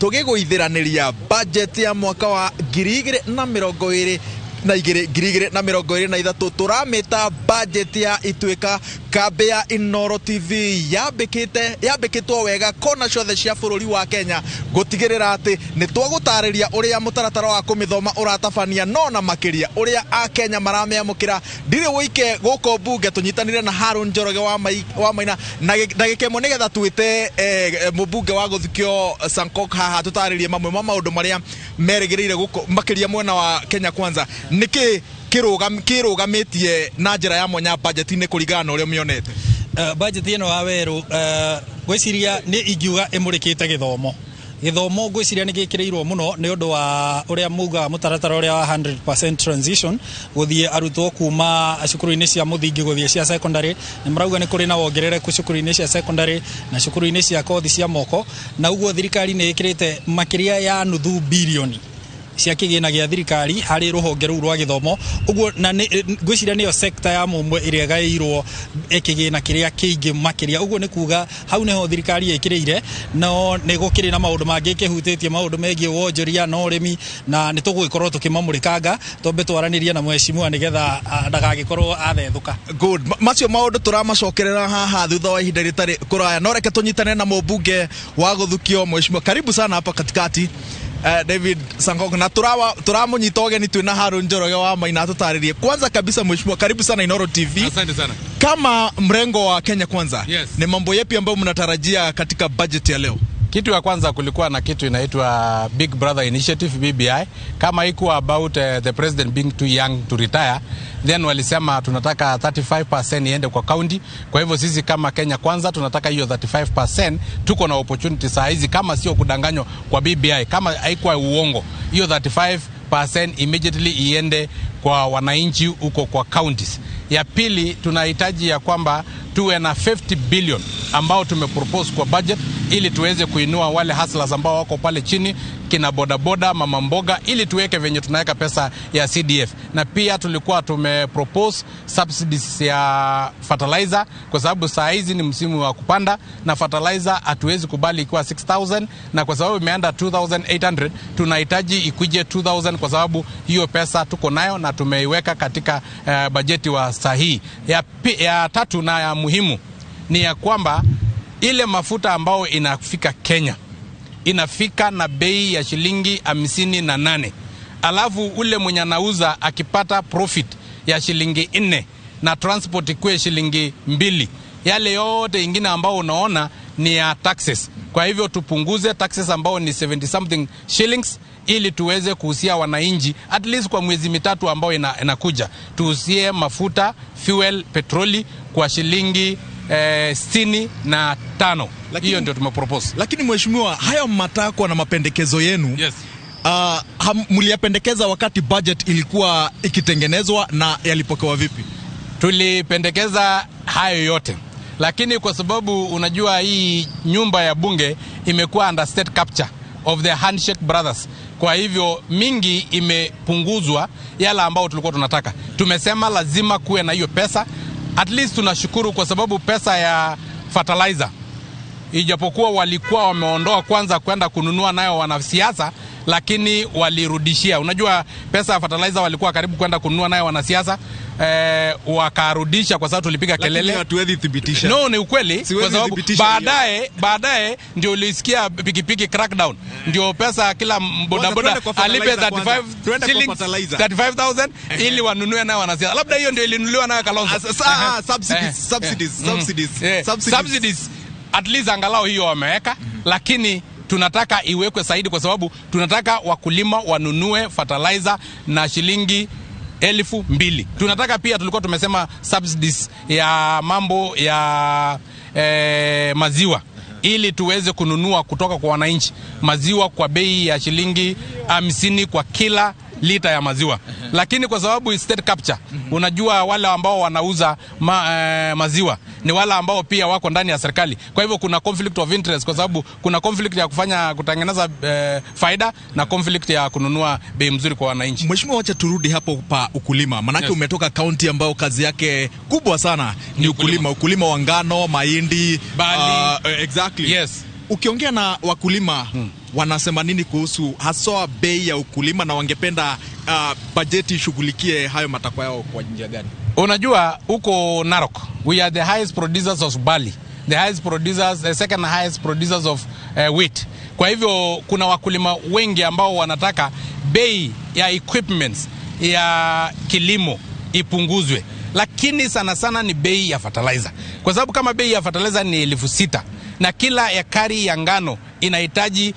Tũgĩgũithĩranĩria budget ya mwaka wa 2022, 2023, tũramĩta budget ya Ituĩka. Kambĩ ya Inoro TV yambĩkĩte yambĩkĩtwo wega kona ciothe cia bũrũri wa Kenya gũtigĩrĩra atĩ nĩ twagũtarĩria ũrĩa mũtaratara wa kũmĩthoma ũratabania, no na makĩria ũrĩa akenya maramĩamũkĩra. Ndirĩ wũike gũkũ mbunge, tũnyitanĩre na Harun Njoroge wa Maina na ndagĩka ĩmwe nĩgetha twĩte mũmbunge wa Gũthukio Sankok haha tũtarĩrie mamwe ma maũndũ marĩa merĩgĩrĩire gũkũ, makĩria mwena wa Kenya Kwanza. Nĩkĩ kĩrũgamĩtie na njĩra ya mwanya budget-inĩ kũringana na ũrĩa ũmĩonete? Budget ĩno wa werũ, ngwĩciria nĩ ingiuga ĩmũrĩkĩte gĩthomo. Gĩthomo ngwĩciria nĩ gĩkĩrĩirwo mũno nĩ ũndũ wa ũrĩa mugaga mũtaratara ũrĩa wa 100% transition, gũthiĩ arutwo kuma cukuru-inĩ cia mũthingi gũthiĩ cia secondary. Nĩ marauga nĩ kũrĩ na wongerereku cukuru-inĩ cia secondary na cukuru-inĩ cia kothi cia moko, na ũguo thirikari nĩ ĩkĩrĩte makĩria ya nuthu bilioni cia kĩgĩna gĩa thirikari harĩ rũhonge rũu rwa gĩthomo. Ũguo na ngwĩciria nĩyo sector ya mũmwe ĩrĩa ĩgaĩirwo kĩgĩna kĩrĩa kĩingĩ makĩria. Ũguo nĩ kuga hau nĩho thirikari ĩkĩrĩire, no nĩ gũkĩrĩ na maũndũ mangĩ kĩhutĩtie maũndũ megiĩ wonjoria na ũrĩmi, na nĩ tũgũgĩkorwo tũkĩmamũrĩkanga. Twambe twaranĩrie na mheshimiwa nĩgetha ndagagĩkorwo athethũka. Good. Macio maũndũ tũramacokerera haha thutha wa ihinda rĩtarĩ kũraya, no reke tũnyitane na mũmbunge wa Gũthukio, mheshimiwa. Karibu sana hapa katikati, David Sankok, na tũramũnyita ũgeni twĩna Harun Njoroge wa Maina atũtarĩrie. Kwanza kabisa, mheshimiwa, karibu sana Inoro TV. Asante sana. Kama mrengo wa Kenya Kwanza, Yes. ni mambo yapi ambayo mnatarajia katika budget ya leo? Kitu ya kwanza, kulikuwa na kitu inaitwa Big Brother Initiative, BBI. Kama ikuwa about the president being too young to retire, then walisema tunataka 35% iende kwa county. Kwa hivyo sisi kama Kenya Kwanza tunataka hiyo 35%. Tuko na opportunity saa hizi, kama sio kudanganywa kwa BBI, kama haikuwa uongo, hiyo 35% immediately iende kwa wananchi huko kwa counties. Ya pili, tunahitaji ya kwamba tuwe na 50 billion ambao tumepropose kwa budget ili tuweze kuinua wale hustlers ambao wako pale chini, kina bodaboda, mama mboga, ili tuweke venye tunaweka pesa ya CDF. Na pia tulikuwa tumepropose subsidies ya fertilizer, kwa sababu saa hizi ni msimu wa kupanda na fertilizer hatuwezi kubali ikiwa 6000, na kwa sababu imeenda 2800, tunahitaji ikuje 2000, kwa sababu hiyo pesa tuko nayo na tumeiweka katika bajeti wa sahihi. Ya tatu na ya muhimu ni ya kwamba ile mafuta ambayo inafika Kenya inafika na bei ya shilingi 58, alafu ule mwenye anauza akipata profit ya shilingi 4 na transport ikuwe shilingi 2, yale yote ingine ambao unaona ni ya taxes. Kwa hivyo tupunguze taxes ambao ni 70 something shillings ili tuweze kuhusia wananchi at least kwa mwezi mitatu ambao inakuja, tuuzie mafuta, fuel, petroli kwa shilingi 65. Hiyo ndio tumepropose. Lakini mheshimiwa, hayo matakwa na mapendekezo yenu mliyapendekeza wakati budget ilikuwa ikitengenezwa na yalipokewa vipi? Tulipendekeza hayo yote, lakini kwa sababu unajua hii nyumba ya bunge imekuwa under state capture of the Handshake Brothers, kwa hivyo mingi imepunguzwa yale ambao tulikuwa tunataka. Tumesema lazima kuwe na hiyo pesa. At least tunashukuru kwa sababu pesa ya fertilizer, ijapokuwa walikuwa wameondoa kwanza kwenda kununua nayo wanasiasa, lakini walirudishia. Unajua pesa ya fertilizer walikuwa karibu kwenda kununua nayo wanasiasa, wakarudisha kwa sababu tulipiga kelele. Lakini hatuwezi thibitisha. No, ni ukweli Siwezi kwa sababu thibitisha hiyo. baadaye ndio ulisikia pikipiki crackdown, ndio pesa kila bodaboda Twende kwa alipe fertilizer kwanza. 35 Twende kwa shillings, fertilizer. 35,000 ili wanunue nayo wanasiasa. Labda hiyo ndio ilinunuliwa nayo Kalonzo. Subsidies, subsidies, subsidies, subsidies. Subsidies at least angalau hiyo wameweka, lakini tunataka iwekwe zaidi kwa sababu tunataka wakulima wanunue fertilizer na shilingi 2,000. Tunataka pia, tulikuwa tumesema subsidies ya mambo ya maziwa ili tuweze kununua kutoka kwa wananchi maziwa kwa bei ya shilingi 50 kwa kila lita ya maziwa, lakini kwa sababu state capture, unajua wale ambao wanauza maziwa ni wale ambao pia wako ndani ya serikali. Kwa hivyo kuna conflict of interest, kwa sababu kuna conflict ya kufanya kutengeneza faida na conflict ya kununua bei mzuri kwa wananchi. Mheshimiwa, wacha turudi hapo pa ukulima, manake umetoka kaunti ambayo kazi yake kubwa sana ni ukulima, ukulima wa ngano, mahindi, Barley. Exactly. Yes. Ukiongea na wakulima Wanasema nini kuhusu haswa bei ya ukulima na wangependa bajeti ishughulikie hayo matakwa yao kwa njia gani? Unajua huko Narok we are the highest producers of barley, the highest producers, the second highest producers of wheat. Kwa hivyo kuna wakulima wengi ambao wanataka bei ya equipments ya kilimo ipunguzwe, lakini sana sana ni bei ya fertilizer, kwa sababu kama bei ya fertilizer ni 6,000 na kila ekari ya ngano inahitaji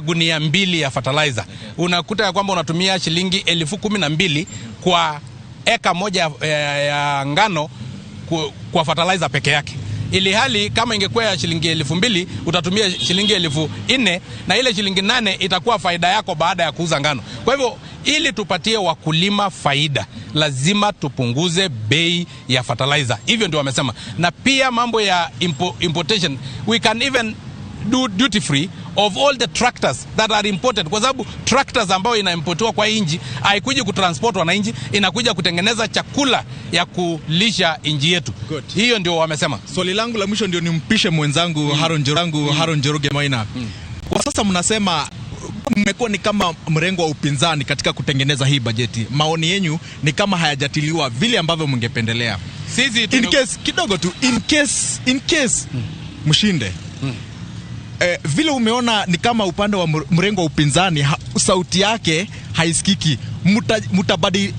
gunia 2 ya fertilizer, unakuta ya kwamba unatumia shilingi 12,000 kwa eka moja ya ngano kwa fertilizer peke yake. Ili hali kama ingekuwa ya shilingi 2,000 utatumia shilingi 4,000 na ile shilingi 8 itakuwa faida yako baada ya kuuza ngano. Kwa hivyo ili tupatie wakulima faida lazima tupunguze bei ya fertilizer. Hivyo ndio wamesema. Na pia mambo ya importation, we can even do duty free of all the tractors that are imported, kwa sababu tractors ambayo inaimportiwa kwa inji haikuji kutransport wananchi, inakuja kutengeneza chakula ya kulisha inji yetu. Good. Hiyo ndio wamesema. Swali langu la mwisho ndio nimpishe mwenzangu Haron Njoroge Maina. Kwa sasa mnasema mmekuwa ni kama mrengo wa upinzani katika kutengeneza hii bajeti. Maoni yenyu ni kama hayajatiliwa vile ambavyo mngependelea. Sisi in case kidogo tu, in case mshinde. Vile umeona ni kama upande wa mrengo wa upinzani sauti yake haisikiki.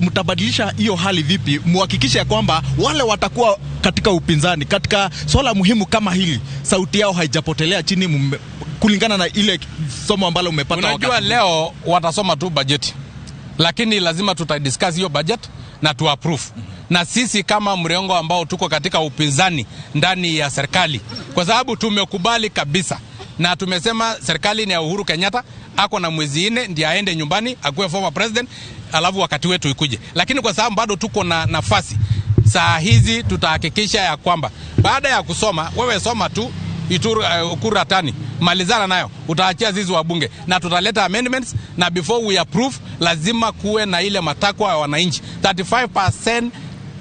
Mtabadilisha hiyo hali vipi? Muhakikishe kwamba wale watakuwa katika upinzani katika swala muhimu kama hili sauti yao haijapotelea chini kulingana na ile somo ambalo umepata. Unajua leo watasoma tu bajeti, lakini lazima tutadiscuss hiyo budget na tu approve. Na sisi kama mrengo ambao tuko katika upinzani ndani ya serikali, kwa sababu tumekubali kabisa na tumesema serikali ni ya Uhuru Kenyatta, ako na mwezi 4 ndiye aende nyumbani akuwe former president, alafu wakati wetu ikuje. Lakini kwa sababu bado tuko na nafasi saa hizi, tutahakikisha ya kwamba baada ya kusoma, wewe soma tu Ukur Yatani, malizana nayo, utaachia zizi wa bunge na tutaleta amendments, na before we approve lazima kuwe na ile matakwa ya wananchi. 35%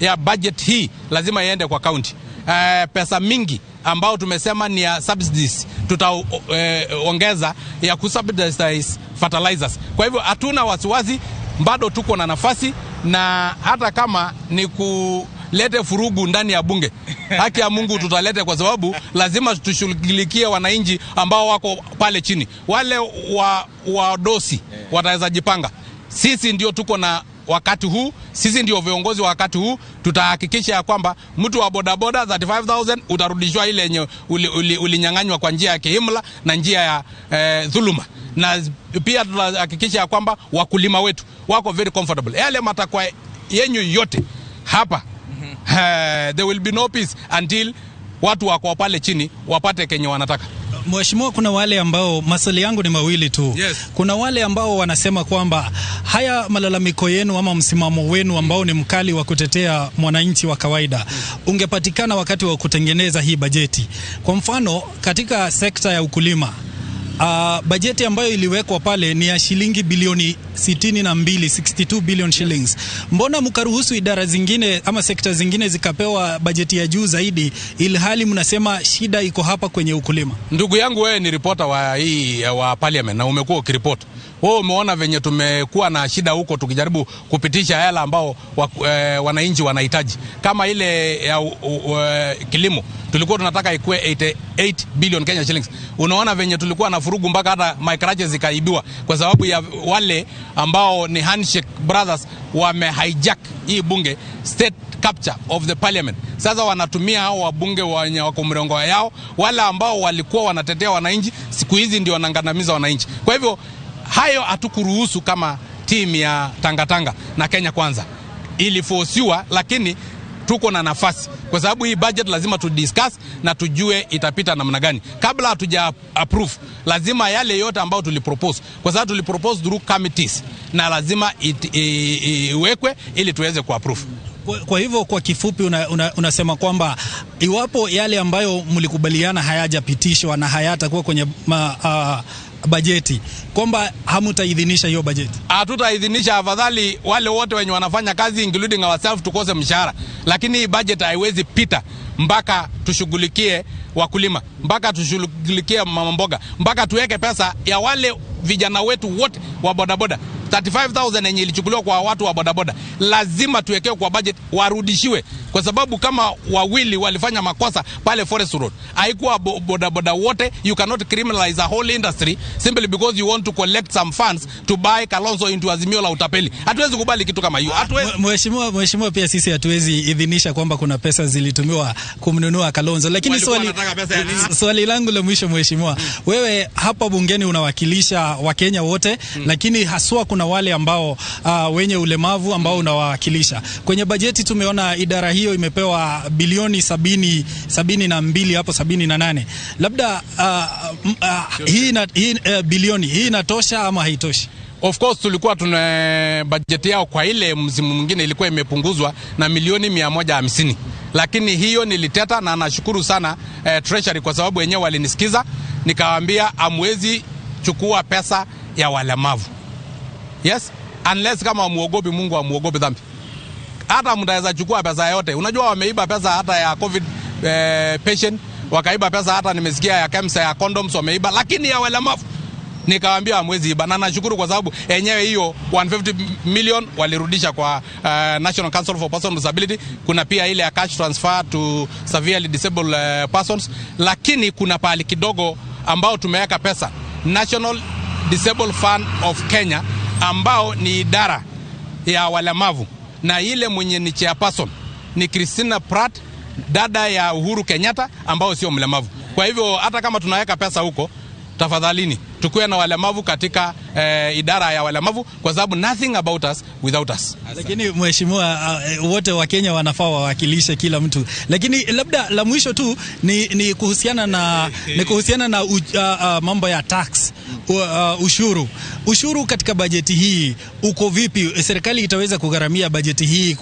ya budget hii lazima iende kwa county. Pesa mingi ambao tumesema ni ya subsidies tutaongeza ya kusubsidize fertilizers. Kwa hivyo hatuna wasiwasi, bado tuko na nafasi, na hata kama ni kulete furugu ndani ya bunge, haki ya Mungu tutalete, kwa sababu lazima tushughulikie wananchi ambao wako pale chini. Wale wadosi wataweza jipanga. Sisi ndio tuko na wakati huu, sisi ndio viongozi wa wakati huu. Tutahakikisha ya kwamba mtu wa bodaboda 35,000 utarudishwa ile yenye ulinyang'anywa kwa njia ya kihimla na njia ya dhuluma. Na pia tutahakikisha ya kwamba wakulima wetu wako very comfortable. Yale matakwa yenyu yote hapa, there will be no peace until watu wako pale chini wapate kenye wanataka. Mheshimiwa, kuna wale ambao, maswali yangu ni mawili tu. Yes. Kuna wale ambao wanasema kwamba haya malalamiko yenu ama msimamo wenu ambao ni mkali wa kutetea mwananchi wa kawaida ungepatikana wakati wa kutengeneza hii bajeti. Kwa mfano, katika sekta ya ukulima, bajeti ambayo iliwekwa pale ni ya shilingi bilioni 62, 62 billion shillings. Mbona mkaruhusu idara zingine ama sekta zingine zikapewa bajeti ya juu zaidi, ilhali mnasema shida iko hapa kwenye ukulima? Ndugu yangu, wewe ni reporter wa hii wa parliament na umekuwa ukiripoti. Wewe umeona venye tumekuwa na shida huko tukijaribu kupitisha hela ambao wananchi wanahitaji. Kama ile ya kilimo tulikuwa tunataka ikuwe 88 billion Kenya shillings. Unaona venye tulikuwa na furugu mpaka hata microchips zikaibiwa kwa sababu ya wale ambao ni Handshake Brothers wame hijack hii bunge, state capture of the parliament. Sasa wanatumia hao wabunge wenye wako mrengo yao, wale ambao walikuwa wanatetea wananchi siku hizi ndio wanangandamiza wananchi. Kwa hivyo hayo hatukuruhusu kama timu ya Tangatanga na Kenya Kwanza. Ilifosiwa, lakini tuko na nafasi kwa sababu hii budget lazima tu discuss na tujue itapita namna gani. Kabla hatuja approve lazima yale yote ambayo tulipropose, kwa sababu tulipropose through committees, na lazima iwekwe ili tuweze kuapprove. Kwa hivyo kwa kifupi unasema kwamba iwapo yale ambayo mlikubaliana hayajapitishwa na hayatakuwa kwenye bajeti, kwamba hamtaidhinisha hiyo bajeti? Hatutaidhinisha. Afadhali wale wote wenye wanafanya kazi including ourselves tukose mshahara, lakini hii budget haiwezi pita mpaka tushughulikie wakulima, mpaka tushughulikie mama mboga, mpaka tuweke pesa ya wale vijana wetu wote wa bodaboda. 35,000 yenye ilichukuliwa kwa watu wa bodaboda lazima tuwekewe kwa budget, warudishiwe, kwa sababu kama wawili walifanya makosa pale Forest Road, haikuwa bodaboda wote. You cannot criminalize a whole industry simply because you want to collect some funds to buy Kalonzo into Azimio la utapeli. Hatuwezi kubali kitu kama hiyo, hatuwezi. Mheshimiwa, pia sisi hatuwezi idhinisha kwamba kuna pesa zilitumiwa kumnunua Kalonzo, lakini swali langu la mwisho mheshimiwa, wewe hapa bungeni unawakilisha Wakenya wote, lakini haswa kuna wale ambao wenye ulemavu ambao unawakilisha. Kwenye bajeti tumeona idara hiyo imepewa bilioni 72 hapo 78. Labda hii bilioni hii inatosha ama haitoshi? Of course tulikuwa tuna bajeti yao kwa ile msimu mwingine ilikuwa imepunguzwa na milioni 150. Lakini hiyo niliteta na nashukuru sana Treasury kwa sababu wenyewe walinisikiza, nikawaambia amwezi chukua pesa ya walemavu. Yes, unless kama amuogopi Mungu, amuogopi dhambi. Hata mtaweza chukua pesa yote. Unajua wameiba pesa hata ya COVID patient, wakaiba pesa hata nimesikia ya KEMSA ya condoms wameiba, lakini ya walemavu nikawaambia hamwezi iba. Na nashukuru kwa sababu enyewe hiyo 150 million walirudisha kwa National Council for Persons with Disability. Kuna pia ile ya cash transfer to severely disabled persons, lakini kuna pahali kidogo ambao tumeweka pesa National Disabled Fund of Kenya, ambao ni idara ya walemavu, na ile mwenye ni chairperson ni Christina Pratt, dada ya Uhuru Kenyatta, ambao sio mlemavu. Kwa hivyo hata kama tunaweka pesa huko, tafadhalini tukuwe na walemavu katika idara ya walemavu, kwa sababu nothing about us without us. Lakini mheshimiwa, wote wa Kenya wanafaa wawakilishe kila mtu. Lakini labda la mwisho tu ni kuhusiana na mambo ya tax, ushuru. Ushuru katika bajeti hii uko vipi? Serikali itaweza kugharamia bajeti hii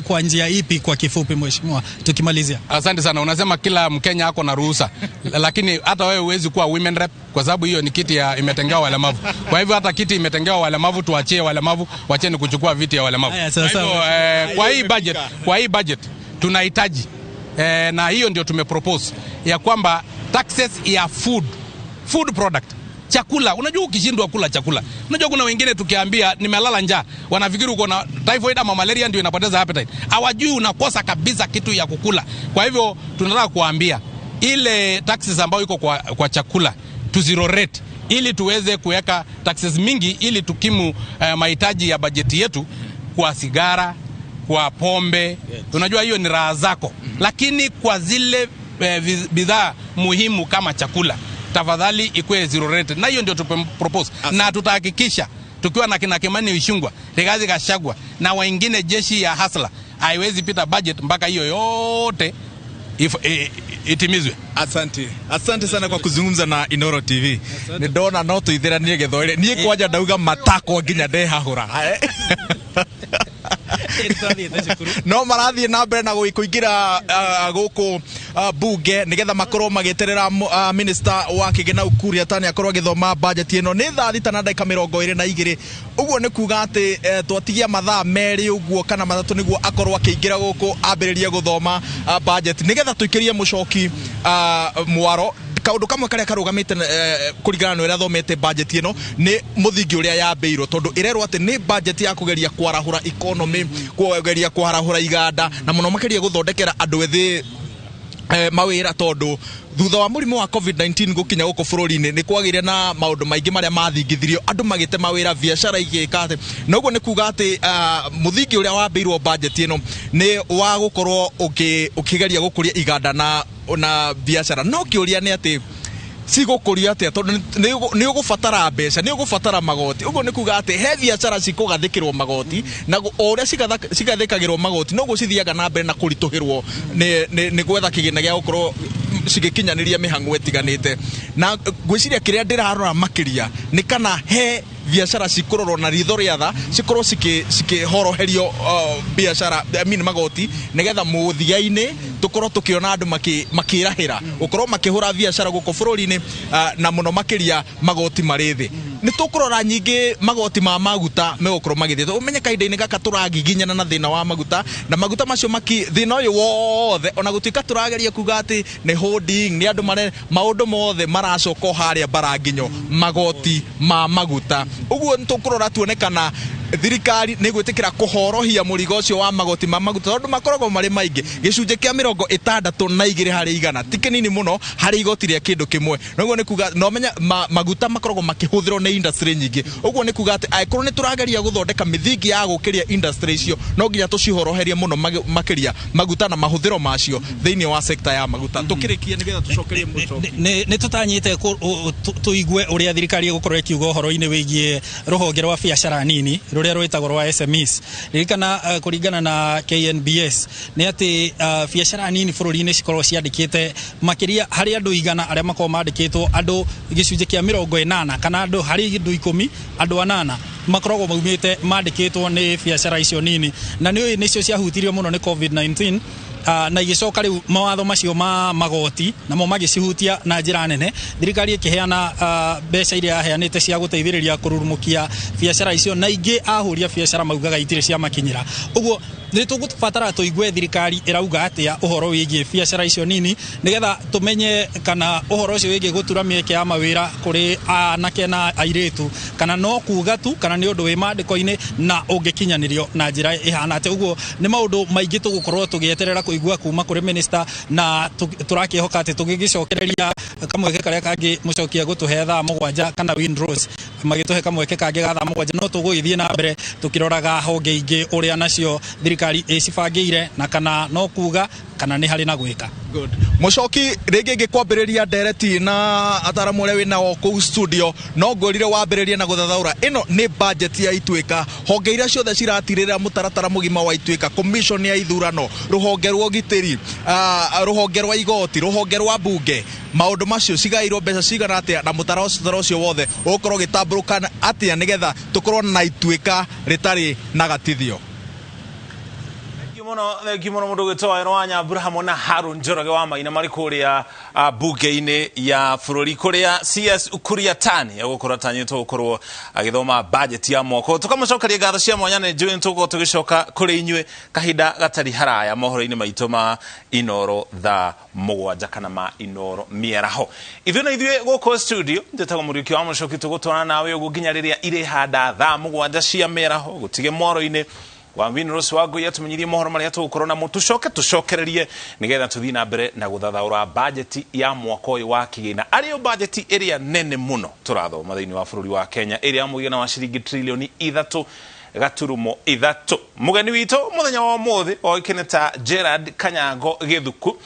kwa njia ipi, kwa kifupi mheshimiwa, tukimalizia? Asante sana. Unasema kila Mkenya ako na ruhusa, lakini hata wewe huwezi kuwa women rep kwa sababu hiyo ni kiti ya imetengewa walemavu. Kwa hivyo hata kiti imetengewa walemavu, tuachie walemavu, wacheni kuchukua viti ya walemavu. Kwa hii budget tunahitaji na hiyo ndio tumepropose ya kwamba taxes ya food product, chakula. Unajua ukishindwa kula chakula, unajua kuna wengine tukiambia nimelala njaa wanafikiri uko na typhoid ama malaria ndio inapoteza appetite. Hawajui unakosa kabisa kitu ya kukula. Kwa hivyo tunataka kuambia ile taxes ambayo iko kwa chakula to zero rate, ili tuweze kuweka taxes mingi ili tukimu mahitaji ya bajeti yetu, kwa sigara, kwa pombe. Yes. Unajua hiyo ni raha zako. Lakini kwa zile bidhaa muhimu kama chakula, tafadhali ikuwe zero rate. Na hiyo ndio tupropose. Na tutahakikisha tukiwa na kina Kimani Ichung'wah, Rigathi Gachagua na wengine jeshi ya hasla, haiwezi pita budget mpaka hiyo yote itimizwe. Asante. Asante sana kwa kuzungumza na Inoro TV. Ni ndona no tuithiranie githoire. Ni kwanja ndauga matako nginya ndehahura. No marathie na mbere na kuingira guku bunge nigetha makorwo magieterera minister wa Kigina Ukur Yatani akorwo agithoma budget ino. Ni thaa 6:22, uguo ni kuga ati twatigia mathaa meri uguo kana mathatu niguo akorwo akiingira guku ambiririe guthoma budget nigetha tuikirie mucoki mwaro. Kaundu kamwe karia karugamite kuringana na uria thomete budget ino ni muthingi uria yambiirwo, tondu irerwo ati ni budget ya kugeria kwarahura economy, kugeria kwarahura iganda, na muno makiria guthondekera andu ethi mawira, tondu thutha wa murimu wa COVID-19 gukinya guku bururi-ini ni kwagire na maundu maingi maria mathingithirio, andu magite mawira, biacara igika ati. Na uguo ni kuga ati muthingi uria wambiirwo budget ino ni wa gukorwo ukigeria gukuria iganda na biacara. No kiuria ni ati cigũkũria atĩa, tondũ nĩ ũgũbatara mbeca, nĩ ũgũbatara magoti. Ũguo nĩ kuga atĩ he biacara cikũgathĩkĩrwo magoti, na o ũrĩa cigathĩkagĩrwo magoti noguo cithiaga na mbere na kũritũhĩrwo nĩ gwetha kĩgĩna gĩa gũkorwo cigĩkinyanĩria mĩhang'o ĩtiganĩte. Na ngwĩciria kĩrĩa ndĩrarora makĩria nĩ kana he Biacara cikũrorwo na ritho rĩa tha, cikorwo cikĩhoroherio biacara, I mean, magoti, nĩgetha mũthia-inĩ tũkorwo tũkĩona andũ makĩrahĩra gũkorwo makĩhũra biacara gũkũ bũrũri-inĩ, na mũno makĩria magoti marĩ thĩ. Nĩ tũkũrora nyingĩ magoti ma maguta megũkorwo magĩthiĩ. Ũmenye kahinda-inĩ gaka tũragiginyana na thĩna wa maguta, na maguta macio maki thĩna ũyũ wothe, ona gũtuĩka tũrageria kuga atĩ nĩ holding, nĩ andũ mare maũndũ mothe maracoka o harĩa mbaranginyo, magoti ma maguta. Ũguo nĩ tũkũrora tuone kana thirikari nĩ gwĩtĩkĩra kũhorohia mũrigo ũcio wa magoti ma maguta, tondũ makoragwo marĩ maingĩ, gĩcunjĩ kĩa 62% ti kĩnini mũno harĩ igoti rĩa kĩndũ kĩmwe. Noguo nĩ kuga no menya maguta makoragwo makĩhũthĩrwo nĩ industry nyingĩ. Ũguo nĩ kuga atĩ angĩkorwo nĩ tũrageria gũthondeka mĩthingi ya gũkĩria industry icio, no nginya tũcihoroherie mũno makĩria maguta na mahũthĩro macio thĩinĩ wa sekta ya maguta. Tũkĩrĩkie nĩgetha tũcokerie mũcoki. Nĩ tũtanyĩte tũigue ũrĩa thirikari ĩgũkorwo ĩkiuga ũhoro-inĩ wĩgiĩ rũhonge rwa biacara nini rũrĩa rwĩtagwo rwa SMEs. Ririkana, kũringana na KNBS nĩ atĩ biacara nini bũrũri-inĩ cikoragwo ciandĩkĩte makĩria harĩ andũ 100 arĩa makoragwo mandĩkĩtwo, andũ gĩcunjĩ kĩa 80, kana andũ harĩ andũ 10, andũ 8 makoragwo maumĩte mandĩkĩtwo nĩ biacara icio nini, na nĩ nĩcio ciahutirio mũno nĩ COVID-19, na igĩcoka rĩu mawatho macio ma magoti namo magĩcihutia na njĩra nene. Thirikari ĩkĩheana mbeca iria yaheanĩte cia gũteithĩrĩria kũrurumũkia biacara icio, na ingĩ ahũri a biacara maugaga itirĩ ciamakinyĩra. Ũguo nĩ tũgũbatara tũigue thirikari ĩrauga atĩa ũhoro wĩgiĩ biacara icio nini, nĩgetha tũmenye kana ũhoro ũcio wĩgiĩ gũtura mĩeke ya mawĩra kũrĩ anake na airĩtu, kana no kuga tu, kana nĩ ũndũ wĩ mandĩko-inĩ na ũngĩkinyanĩrio na njĩra ĩhana atĩa. Ũguo nĩ maũndũ maingĩ tũgũkorwo tũgĩeterera kũigua kuma kũrĩ minister, na tũrakĩhoka atĩ tũgĩgĩcokereria kamweke karĩa kangĩ mũcokia gũtũhe thaa 7, kana Windrose magĩtũhe kamweke kangĩ ga thaa 7, no tũgũgĩthiĩ na mbere tũkĩroraga honge ingĩ ũrĩa nacio thirikari ĩcibangĩire, na kana no kuga kana nĩ harĩ na gwĩka. Good. Mũcoki, rĩngĩ ngĩkwambĩrĩria ndereti na ataramu arĩa wĩnao kũu studio, no ngwĩrire wambĩrĩrie na gũthathaũra ĩno nĩ budget ya Ituĩka, honge iria ciothe ciratirĩrĩra mũtaratara mũgima wa Ituĩka, commission ya ithurano, rũhonge rwa ũgitĩri, rũhonge rwa igoti, rũhonge rwa mbunge, maũndũ macio cigaĩirwo mbeca cigana atĩa, na mũtaratara ũcio wothe ũgũkorwo ũgĩtambũrũka atĩa nĩgetha tũkorwo na Ituĩka rĩtarĩ na gatithio. Muno thengi muno mundu gwitwo Waero wa Nyambura hamwe na Harun Njoroge wa Maina marĩ kũrĩa bunge-inĩ ya bũrũri, kũrĩa CS Ukur Yatani egũkorwo atanyĩtwo gũkorwo agĩthoma budget ya mwaka ũyũ. Tũkamũcokeria ngatho cia mwanya. Nĩ njũĩ nĩtũgũkorwo tũgĩcoka kũrĩ inyuĩ kahinda gatarĩ haraya mohoro-inĩ maitũ ma Inoro thaa 7 kana ma Inoro mĩaraho. Ithuĩ na ithuĩ gũkũ studio, njĩtagwo Mũriũki wa Mũcoki, tũgũtwarana nawe ũguo nginya rĩrĩa irĩhanda thaa 7 cia mĩaraho. Gũtige mwaro-inĩ wa Winrose wa Ngũi atumenyirie mohoro marĩa tũgũkorwo namo, tũcoke tũcokererie nĩgetha tũthiĩ na mbere na gũthathaũra bajeti ya mwaka ũyũ wa kĩgĩna, arĩyo bajeti ĩrĩa nene mũno tũrathoma thĩinĩ wa bũrũri wa Kenya, ĩrĩa ya mũigana wa ciringi trilioni 3.3. Mũgeni witũ mũthenya wa ũmũthĩ oĩkaine ta Gerard Kanyango Gĩthuku,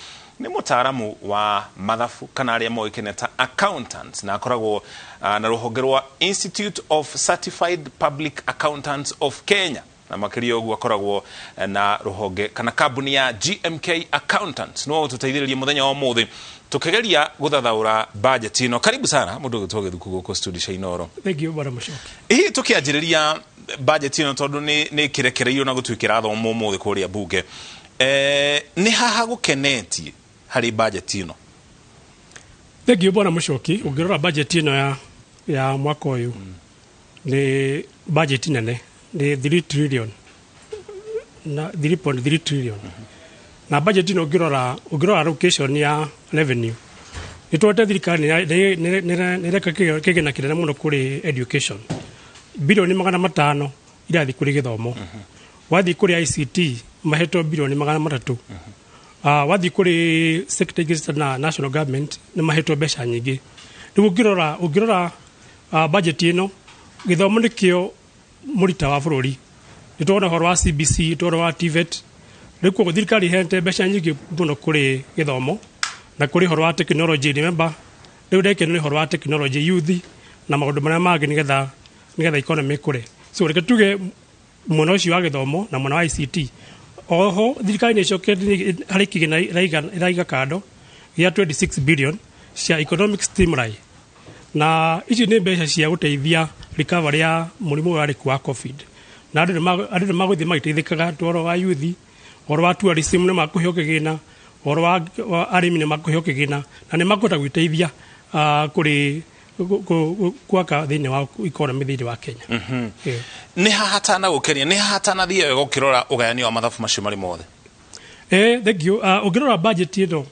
nĩ mũtaaramu wa mathabu, kana arĩa moĩkaine ta accountants, na akoragwo na rũhonge rwa Institute of Certified Public Accountants of Kenya, na makĩria ũguo akoragwo na rũhonge kana kambuni ya GMK Accountants. No tũteithĩrĩrie mũthenya wa ũmũthĩ tũkĩgeria gũthathaũra budget ĩno. Karibu sana mũndũ ũgĩtwo Gĩthuku gũkũ studio cia Inoro. Thank you, bwana Mũcoki. Hihi tũkĩanjĩrĩria budget ĩno, tondũ nĩ kĩrekereirio na gũtuĩka ĩrathomwo ũmũthĩ kũrĩa bunge, nĩ haha gũkenetie harĩ budget ĩno? Thank you, bwana Mũcoki. Ũngĩrora budget ĩno ya mwaka ũyũ, nĩ budget nene, nĩ 3 trillion na 3.3 trillion. Na budget ĩno ũngĩrora allocation ya revenue, nĩ tuonete thirikari nĩ ĩreka kĩgĩna kĩnene mũno kũrĩ education, bilioni 500 irathiĩ kũrĩ gĩthomo. Wathiĩ kũrĩ ICT, mahetwo bilioni 300. Wathiĩ kũrĩ sector ingĩ na national government, nĩ mahetwo mbeca nyingĩ. Rĩu ũngĩrora budget ĩno, gĩthomo nĩkĩo mũrita wa bũrũri. Nĩ tuona ũhoro wa CBC, tuona wa TVET. Rĩu koguo thirikari ĩheanĩte mbeca nyingĩ mũno kũrĩ gĩthomo na kũrĩ ũhoro wa technology. Remember, rĩu ndekeno nĩ ũhoro wa technology, youth na maũndũ marĩa mangĩ, nĩgetha economy ĩkũre. So reke tuge mwena ũcio wa gĩthomo na mwena wa ICT. Oho thirikari nĩ ĩcokete harĩ kĩgĩna ĩraiga kando gĩa 26 billion cia economic stimuli, na ici nĩ mbeca cia gũteithia recovery ya mũrimũ ũyũ warĩ kuo wa COVID, na andũ nĩ magũthiĩ magĩteithĩkaga, ũhoro wa youth, ũhoro wa tourism nĩ makũheo kĩgĩna, ũhoro wa arĩmi nĩ makũheo kĩgĩna, na nĩ makũhota gwĩteithia kũrĩ gwaka thĩinĩ wa economy thĩinĩ wa Kenya. Nĩ hahatana gũkenia, nĩ hahatana thiĩ wega ũkĩrora ũgayania wa mathabu macio marĩ mothe? Thank you. Ũngĩrora budget ĩno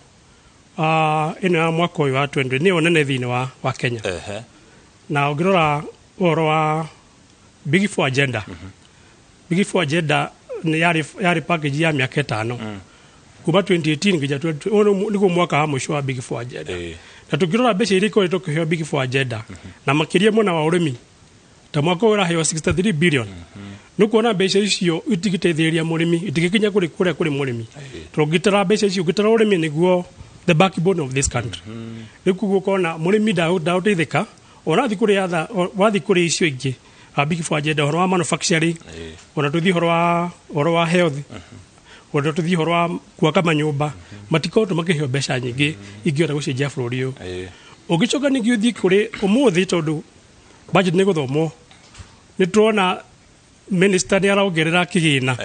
ĩno ya mwaka ũyũ wa 20 nĩyo nene thĩinĩ wa Kenya. Na ũngĩrora ũhoro wa Big Four agenda, Big Four agenda nĩ yarĩ package ya mĩaka 5 kuma 2018 nginya 20, ũyũ nĩguo mwaka wa mũico wa Big Four agenda. Na tũngĩrora mbeca iria ikoretwo kũheo Big Four agenda, na makĩria mwena wa ũrĩmi, ta mwaka ũyũ ũraheo 63 billion, nĩ kuona mbeca icio itingĩteithĩrĩria mũrĩmi, itingĩkinya kũrĩ kũrĩa kũrĩ mũrĩmi, tondũ ũngĩtara mbeca icio, ũngĩtara ũrĩmi nĩguo the backbone of this country. Rĩu koguo ũkona mũrĩmi ndagũteithĩka. Ona wathiĩ kũrĩ other, wathiĩ kũrĩ icio ingĩ Big Four agenda, ũhoro wa manufacturing, ona tũthiĩ ũhoro wa health, ona tũthiĩ ũhoro wa gwaka manyũmba, matikoretwo makĩheo mbeca nyingĩ ingĩhota gũcenjia bũrũri ũyũ. Ũngĩcoka ningĩ ũthiĩ kũrĩ ũmũthĩ, tondũ budget nĩ gũthomwo, nĩ tũrona minister nĩ arongerera kĩgĩna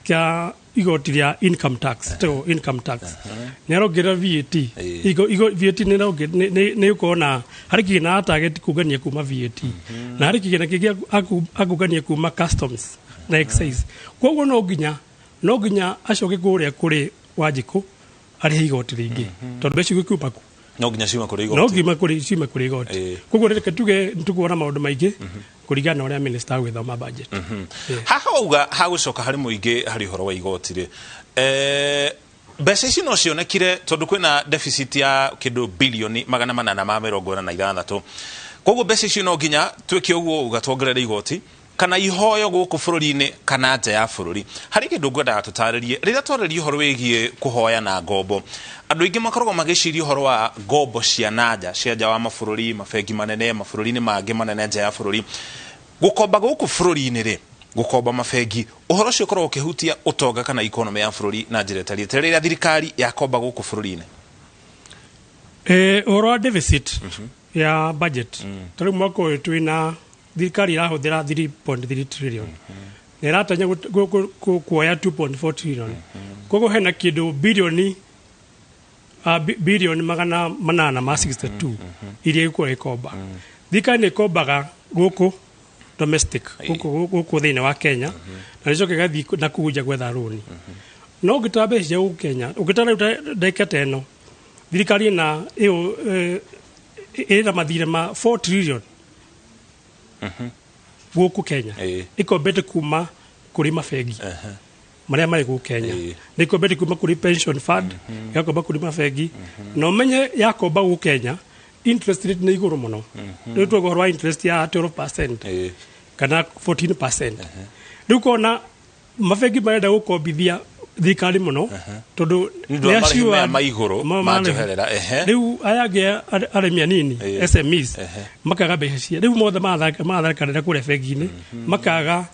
kĩa igoti rĩa income tax, to income tax nĩ arongerera VAT. Igo VAT nĩ nĩ ũkona harĩ kĩgĩna target kũngania kuma VAT, na harĩ kĩgĩna kĩngĩ akũngania kuma customs na excise. Koguo no nginya acoke kũrĩa kũrĩ Wanjikũ arĩhe igoti rĩingĩ, tondũ mbeca icio kuma kũ? No nginya ciuma kũrĩ No igoti. nginya kũrĩ ciuma kũrĩ igoti. Koguo reke tuge nĩtũkuona maũndũ maingĩ kũringana na ũrĩa minister agwĩthoma budget. Haha wauga hagũcoka harĩ mũingĩ harĩ ũhoro wa igoti rĩ, mbeca ici no cionekire tondũ kwĩna deficit ya kĩndũ bilioni 846. Koguo mbeca icio no nginya twĩke ũguo uga tuongerere igoti kana ihoyo gũkũ bũrũri-inĩ kana nja ya bũrũri. Harĩ kĩndũ ngwendaga tũtarĩrie. Rĩrĩa twarĩria ũhoro wĩgiĩ kũhoya na ngombo, andũ aingĩ makoragwo magĩciria ũhoro wa ngombo cia nanja, cia nja wa mabũrũri, mabengi manene mabũrũri-inĩ mangĩ manene nja ya bũrũri. Gũkomba gũkũ bũrũri-inĩ rĩ, gũkomba mabengi, ũhoro ũcio ũkoragwo ũkĩhutia ũtonga kana economy ya bũrũri na njĩra ĩtariĩ ta rĩrĩa thirikari yakomba gũkũ bũrũri-inĩ? Ũhoro wa deficit ya budget, ta rĩu mwaka ũyũ twĩna thirikari ĩrahũthĩra 3.3 trillion na ĩratanya kuoya 2.4 trillion. Koguo hena kĩndũ bilioni 862 iria ĩgũkorwo ĩkomba. Thirikari nĩ ĩkombaga gũkũ domestic, gũkũ thĩinĩ wa Kenya, na nĩcoka ĩgathiĩ na kũu nja gwetha rũni. No ũngĩtara mbeca cia gũkũ Kenya, ũngĩtara rĩu ndagĩka ta ĩno thirikari ĩna ĩyo ĩna mathirĩ ma 4 trillion gũkũ Kenya, ĩkombete kuma kũrĩ mabengi marĩa marĩ gũkũ Kenya, nĩ ĩkombete kuma kũrĩ pension fund, ĩgakomba kũrĩ mabengi. Na ũmenye yakomba gũkũ Kenya, interest rate nĩ igũrũ mũno. Rĩu twauga ũhoro wa interest ya 12% kana 14%. Rĩu kona mabengi marenda gũkombithia thirikari mũno tondũ Nĩ ũndũ wa nĩ marĩhi assured- maya ma igũrũ ma marĩhi. njoherera, ehe. Rĩu aya angĩ arĩmi anini, SMEs, makaga mbeca cia rĩu mothe marathakanĩra kũrĩa bengi-inĩ, makaga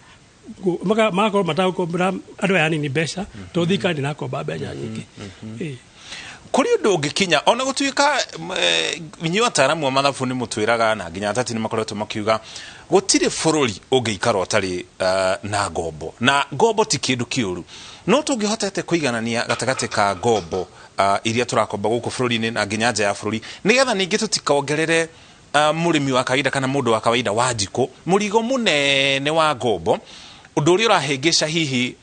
magakorwo matagũkombera andũ aya anini mbeca tondũ thirikari ndĩrakomba mbeca nyingĩ. Kũrĩ ũndũ ũngĩkinya ona gũtuĩka inyuĩ ataaramu a mathabu nĩ mũtwĩraga na nginya ateti nĩ makoretwo makiuga gũtirĩ bũrũri ũngĩikara ũtarĩ na ngombo, na ngombo ti kĩndũ kĩũru, no tũngĩhotete kũiganania gatagatĩ ka ngombo iria tũrakomba gũkũ bũrũri-inĩ na nginya nja ya bũrũri, nĩgetha ningĩ tũtikongerere mũrĩmi wa kawaida kana mũndũ wa kawaida wa njikũ mũrigo mũnene wa ngombo, ũndũ ũrĩa ũrahĩngĩca hihi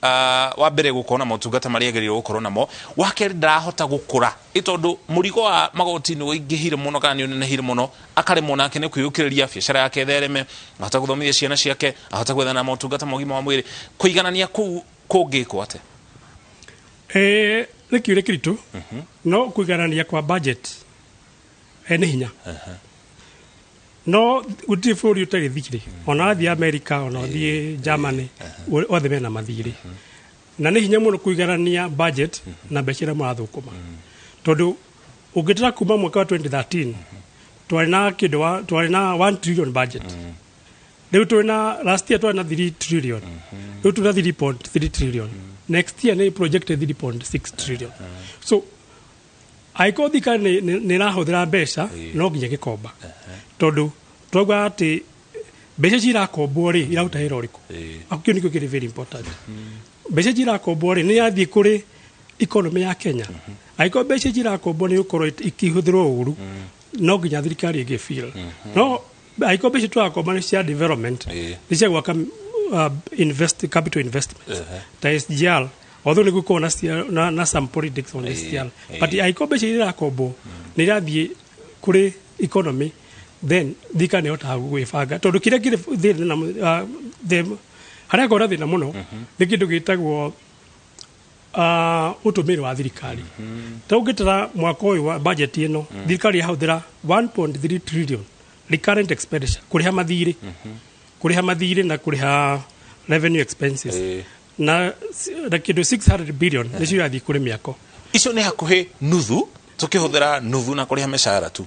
wa mbere gũkorwo na motungata marĩa agĩrĩirwo gũkorwo namo, wa kerĩ ndarahota gũkũra ĩ tondũ mũrigo wa magoti nĩ ũingĩhire mũno kana nĩ ũnenehire mũno, akaremwo nake nĩ kwĩyũkĩrĩria biacara yake ĩthereme, ahota gũthomithia ciana ciake, ahota gwethana na motungata ma ũgima wa mwĩrĩ. Kũiganania kũu kũngĩkwo atĩa? Nĩ kĩũria kĩritũ, no kũiganania kwa budget nĩ hinya, no gũtirĩ bũrũri ũtarĩ thirĩ. Ona wathiĩ America, ona ũthiĩ Germany, othe mena mathirĩ, na nĩ hinya mũno kũiganania budget na mbeca iria mũrathũkũma, tondũ ũngĩtara kuma mwaka wa 2013 twarĩ na kĩndũ twarĩ na 1 trillion budget. Rĩu twĩ na, last year twarĩ na 3 trillion, rĩu twĩ na 3.3 trillion, next year nĩ projected 3.6 trillion. So angĩkorwo thirikari nĩ ĩrahũthĩra mbeca, no nginya gĩkomba, tondũ twauga atĩ Mbeca ici irakombwo rĩ, iraruta wĩra ũrĩkũ? Kĩu nĩkĩo kĩrĩ very important. Mbeca ici irakombwo rĩ, nĩ irathiĩ kũrĩ economy ya Kenya? Angĩkorwo mbeca ici irakombwo nĩ gũkorwo ikĩhũthĩrwo ũru, no nginya thirikari ĩngĩ feel. No angĩkorwo mbeca tũrakomba nĩ cia development, nĩ cia gwaka, invest, capital investment ta SGR, although nĩ gũkorwo na some politics on SGR, but angĩkorwo mbeca iria irakombwo nĩ irathiĩ kũrĩ economy, then thirikari nĩ ĩhotaga gwĩbanga, tondũ kĩrĩa kĩrĩ thĩna na harĩa ngona thĩna mũno nĩ kĩndũ gĩtagwo ũtũmĩri wa thirikari. Ta ũngĩtara mwaka ũyũ wa budget ĩno, thirikari yahũthĩra 1.3 trillion recurrent expenditure kũrĩha mathirĩ na kũrĩha revenue expenses, na kĩndũ 600 billion nĩcio irathiĩ kũrĩ mĩako. Icio nĩ hakuhĩ nuthu, tukĩhũthĩra nuthu na kũrĩha mĩcara tu.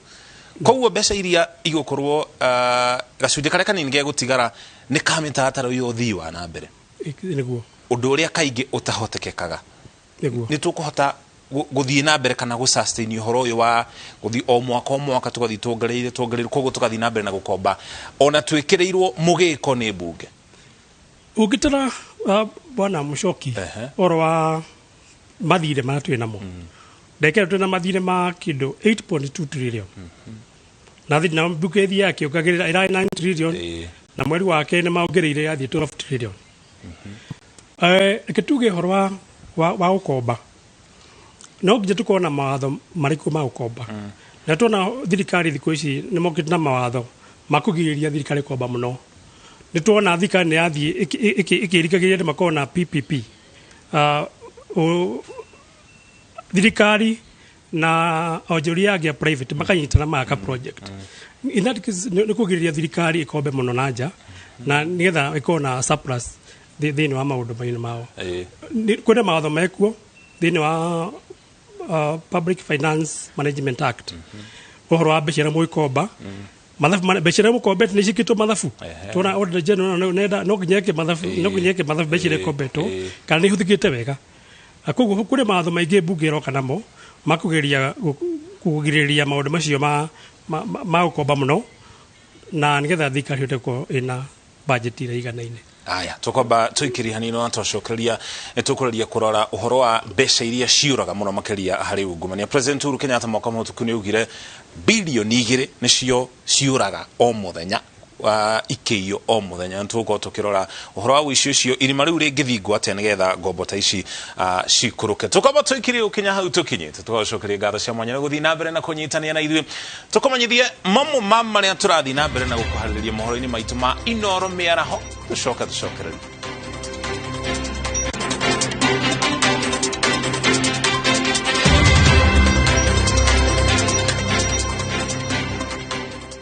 Koguo mbeca iria igũkorwo, gacunjĩ karĩa kanini gegũtigara nĩ ka mĩtaratara ya ũthii wa na mbere. Nĩguo. Ũndũ ũrĩa kaingĩ ũtahotekekaga. Nĩguo. Nĩ tũkũhota gũthiĩ na mbere kana gũ sustain ũhoro ũyũ wa gũthiĩ o mwaka o mwaka, tũgathiĩ tuongereire tuongereire, koguo tũgathiĩ na mbere na gũkomba ona twĩkĩrĩirwo mũgĩko nĩ mbunge? Ũngĩtara, bwana Mũcoki, ũhoro wa mathirĩ marĩa twĩ namo, ndekera twĩ na mathirĩ ma kĩndũ 8.2 trillion, na mbunge ĩthiaga ĩkĩongagĩrĩra, ĩrarĩ 9 trillion, na mweri wa kerĩ nĩ maongereire yathiĩ 12 trillion. Reke tuge ũhoro wa gũkomba, no nginya tũkorwo na mawatho marĩkũ ma gũkomba. Na tuona thirikari thikũ ici nĩ mokĩte na mawatho ma kũgirĩrĩria thirikari komba mũno. Nĩ tuona thirikari nĩ yathiĩ ĩkĩrikagĩria andũ makorwo na PPP, thirikari na onjoria angĩ a private makanyitana magaka project. In that case, nĩ kũgirĩrĩria thirikari ĩkombe mũno na nja, na nĩgetha ĩkorwo na surplus thĩinĩ wa maũndũ mainĩ mao. Kwĩna mawatho mekuo thĩinĩ wa Public Finance Management Act, ũhoro wa mbeca iria mũgĩkomba, mathabu, mbeca iria mũkombete nĩ ciĩkĩtwo mathabu. Tuona Auditor General nenda no nginya eke mathabu, no nginya eke mathabu mbeca iria ikombetwo kana nĩ ihũthĩkĩte wega. Na koguo kũrĩ mawatho maingĩ mbunge ĩroka namo ma kũgeria kũgirĩrĩria maũndũ macio ma gũkomba mũno, na nĩgetha thirikari ĩhote gũkorwo ĩna budget ĩrĩa ĩiganaine. Aya, tukwamba tuikirie hanini na twacokereria nĩ tũkũreria kũrora ũhoro wa mbeca iria ciũraga mũno makĩria harĩ ungumania. President Uhuru Kenyatta mwaka mũhĩtũku nĩ augire 2 bilioni nĩcio ciũraga o mũthenya, ikĩiywo o mũthenya. Nĩ tũgũkorwo tũkĩrora ũhoro wa ũici ũcio, irima rĩu rĩngĩthingwo atĩa nĩgetha ngombo ta ici cikũrũke. Tũkwamba tũikirie gũkinya hau tũkinyĩte, tũgacokeria ngatho cia mwanya nĩ gũthiĩ na mbere na kũnyitanĩra na ithuĩ. Tũkũmenyithie mamwe ma marĩa tũrathiĩ na mbere na gũkũharĩrĩria mohoro-inĩ maitũ ma Inoro mĩaraho. Tũcoka tũcokererie.